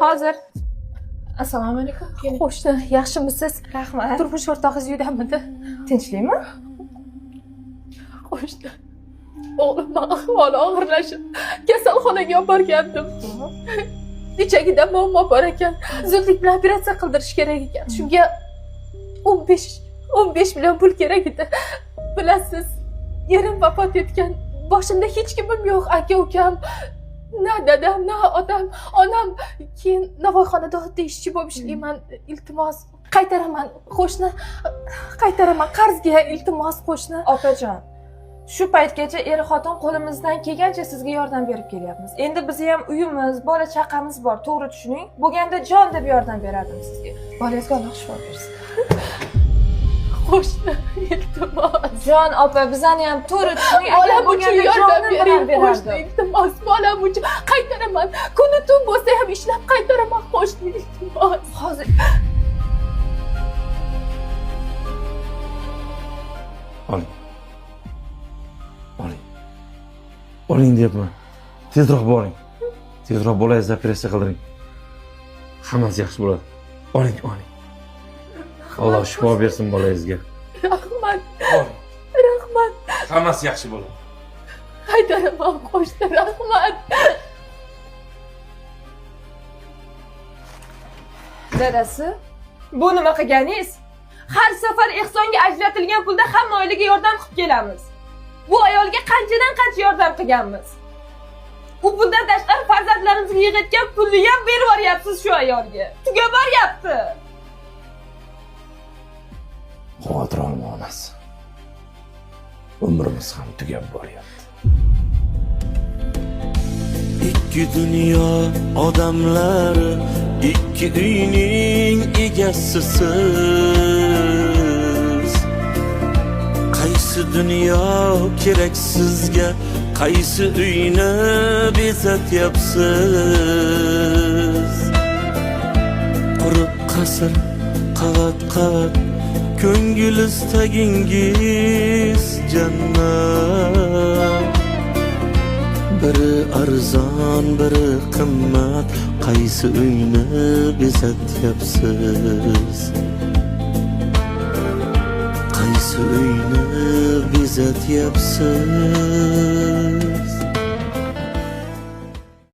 Hozir. Assalomu alaykum. Qo'shni, yaxshimisiz? Rahmat. Turmush o'rtog'ingiz uydamidi? Tinchlikmi? Qo'shni. O'g'limni ahvoli og'irlashib, kasalxonaga olib borgandim. Ichagida muammo bor ekan. Zudlik bilan operatsiya qildirish kerak ekan. Shunga 15 million pul kerak edi. Bilasiz, erim vafot etgan. Boshimda hech kimim yo'q, aka ukam, na dadam, na otam, onam. Keyin Navoiyxonada oddiy ishchi bo'lib ishlayman. Iltimos, qaytaraman qo'shni, qaytaraman qarzga, iltimos qo'shni. Opajon, shu paytgacha er xotin qo'limizdan kelgancha sizga yordam berib kelyapmiz. Endi bizni ham uyimiz, bola chaqamiz bor, to'g'ri tushuning. Bo'lganda jon deb yordam berardim sizga. Bolangizga Alloh shifo bersin. Qo'shni, iltimos. Jon opa, bizani ham to'g'ri tushuning. Agar Bolam uchun bo'lganda yordam jonim bilan bering berardim. qo'shni, iltimos. Bolam uchun qaytaraman. Kuni tun bo'lsa ham ishlab qaytaraman qo'shni, iltimos. Hozir Oling. Oling. Oling deyapman. Tezroq boring. Tezroq bolangizni operatsiya qildiring. Hammasi yaxshi bo'ladi. Oling, oling. Alloh shifo bersin bolangizga. Rahmat, Oling. rahmat. Hammasi yaxshi bo'ladi. Qaytaraman qo'shni, rahmat. Dadasi, bu nima qilganingiz? Har safar ehsonga ajratilgan pulda hamma oilaga yordam qilib kelamiz. Bu ayolga qanchadan qancha yordam qilganmiz. U puldan tashqari farzandlarimizga yig'ayotgan pulni ham berib yuboryapsiz shu ayolga. Tugab boryapti. Xavotir olma onasi. Umrimiz ham tugab boryapti. Ikki dunyo odamlari, ikki uyning egasisiz. Qaysi dunyo kerak sizga, qaysi uyni bezatyapsiz? Qurib qasr qavat qavat, ko'ngil istagingiz jannat. Biri arzon, biri qimmat, qaysi uyni bezatyapsiz? Qaysi uyni bezatyapsiz?